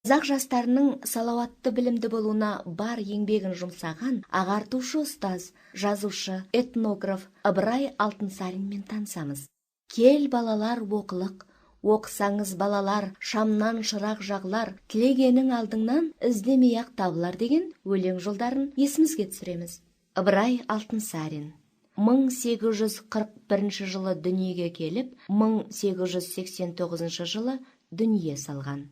Қазақ жастарының салауатты білімді болуына бар еңбегін жұмсаған ағартушы ұстаз, жазушы, этнограф Ыбырай Алтынсаринмен танысамыз. Кел, балалар, оқылық, оқысаңыз, балалар, шамнан шырақ жағылар, тілегенің алдыңнан іздемей-ақ табылар деген өлең жолдарын есімізге түсіреміз. Ыбырай Алтынсарин 1841 жылы дүниеге келіп, 1889 жылы дүние салған.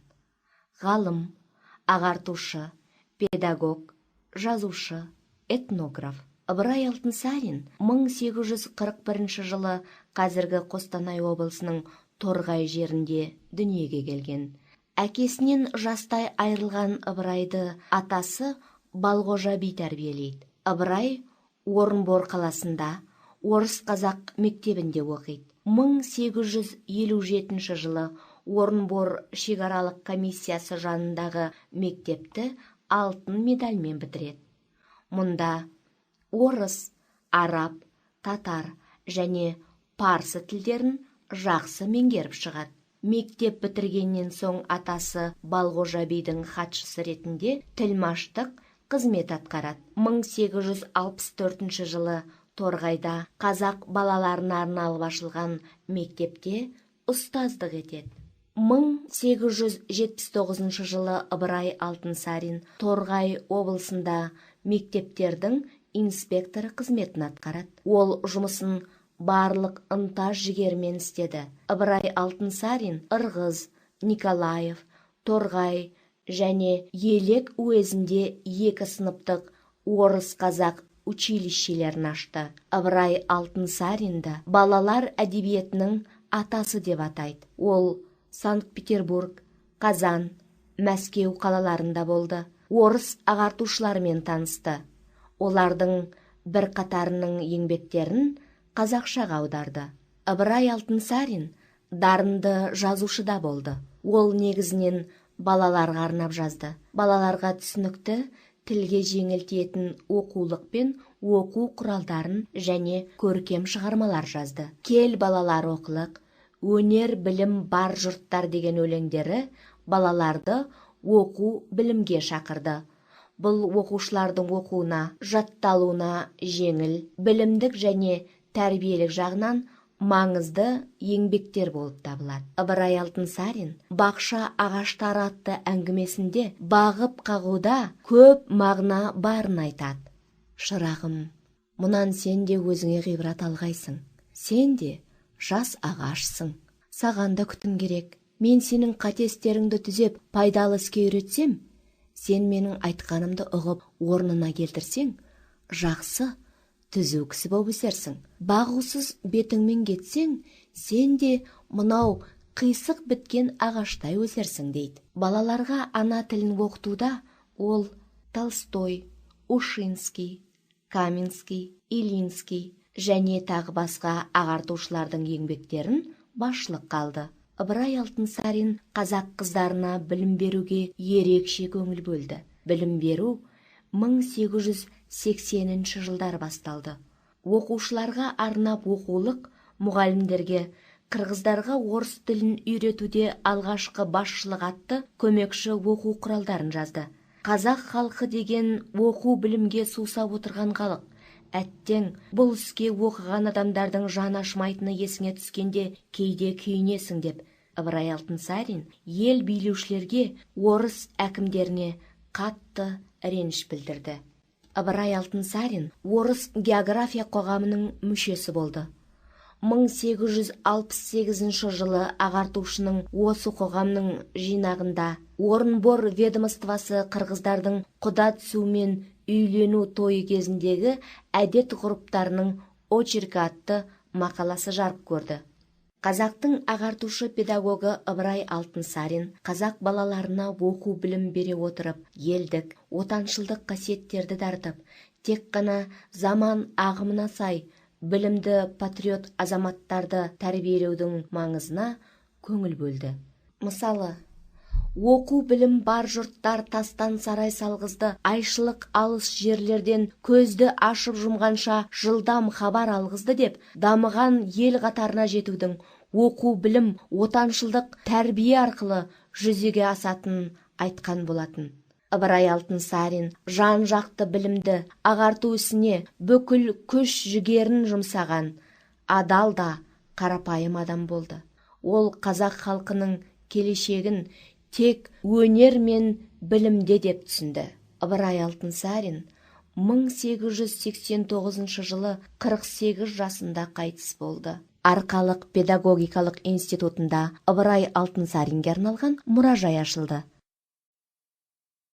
Ғалым, ағартушы, педагог, жазушы, этнограф. Ыбырай Алтынсарин 1841 жылы қазіргі Қостанай облысының Торғай жерінде дүниеге келген. Әкесінен жастай айырылған Ыбырайды атасы Балғожа би тәрбиелейді. Ыбырай Орынбор қаласында орыс-қазақ мектебінде оқиды. 1857 жылы Орынбор шекаралық комиссиясы жанындағы мектепті алтын медальмен бітіреді. Мұнда орыс, араб, татар және парсы тілдерін жақсы меңгеріп шығады. Мектеп бітіргеннен соң атасы Балғожа бидің хатшысы ретінде тілмаштық қызмет атқарады. 1864 жылы Торғайда қазақ балаларына арналып ашылған мектепте ұстаздық етеді. 1879 жылы Ыбырай Алтынсарин Торғай облысында мектептердің инспекторы қызметін атқарады. Ол жұмысын барлық ынта жігермен істеді. Ыбырай Алтынсарин Ырғыз, Николаев, Торғай және Елек уезінде екі сыныптық орыс-қазақ училищелерін ашты. Ыбырай Алтынсаринді балалар әдебиетінің атасы деп атайды. Ол Санкт-Петербург, Қазан, Мәскеу қалаларында болды. Орыс ағартушыларымен танысты. Олардың бірқатарының еңбектерін қазақшаға аударды. Ыбырай Алтынсарин дарынды жазушы да болды. Ол негізінен балаларға арнап жазды. Балаларға түсінікті, тілге жеңіл тиетін оқулық пен оқу құралдарын және көркем шығармалар жазды. Кел, балалар, оқылық, өнер білім бар жұрттар деген өлеңдері балаларды оқу білімге шақырды. Бұл оқушылардың оқуына, жатталуына жеңіл, білімдік және тәрбиелік жағынан маңызды еңбектер болып табылады. Ыбырай Алтынсарин «Бақша ағаштары» атты әңгімесінде бағып қағуда көп мағына барын айтады. Шырағым, мұнан сен де өзіңе ғибрат алғайсың. Сен де жас ағашсың. Саған да күтім керек. Мен сенің қате істеріңді түзеп, пайдалы іске үйретсем, сен менің айтқанымды ұғып, орнына келтірсең, жақсы, түзу кісі болып өсерсің. Бағусыз бетіңмен кетсең, сен де мынау қисық біткен ағаштай өсерсің дейді. Балаларға ана тілін оқытуда ол Толстой, Ушинский, Каменский, Илинский және тағы басқа ағартушылардың еңбектерін басшылыққа алды. Ыбырай Алтынсарин қазақ қыздарына білім беруге ерекше көңіл бөлді. Білім беру 1880 жылдар басталды. Оқушыларға арнап оқулық, мұғалімдерге қырғыздарға орыс тілін үйретуде алғашқы басшылық атты көмекші оқу құралдарын жазды. Қазақ халқы деген оқу білімге сусап отырған халық. Әттең, бұл іске оқыған адамдардың жаны ашымайтыны есіңе түскенде кейде күйінесің деп Ыбырай Алтынсарин ел билеушілерге, орыс әкімдеріне қатты реніш білдірді. Ыбырай Алтынсарин орыс география қоғамының мүшесі болды. 1868 жылы ағартушының осы қоғамның жинағында Орынбор ведомствосы қырғыздардың құда түсумен үйлену тойы кезіндегі әдет ғұрыптарының очеркі атты мақаласы жарық көрді. Қазақтың ағартушы педагогы Ыбырай Алтынсарин қазақ балаларына оқу білім бере отырып, елдік, отаншылдық қасиеттерді дарытып, тек қана заман ағымына сай білімді патриот азаматтарды тәрбиелеудің маңызына көңіл бөлді. Мысалы, оқу білім бар жұрттар тастан сарай салғызды, айшылық алыс жерлерден көзді ашып жұмғанша жылдам хабар алғызды деп, дамыған ел қатарына жетудің оқу білім, отаншылдық тәрбие арқылы жүзеге асатынын айтқан болатын. Ыбырай Алтынсарин жан-жақты білімді, ағарту ісіне бүкіл күш жігерін жұмсаған адал да қарапайым адам болды. Ол қазақ халқының келешегін тек өнер мен білімде деп түсінді. Ыбырай Алтынсарин 1889 жылы 48 жасында қайтыс болды. Арқалық педагогикалық институтында Ыбырай Алтынсаринге арналған мұражай ашылды.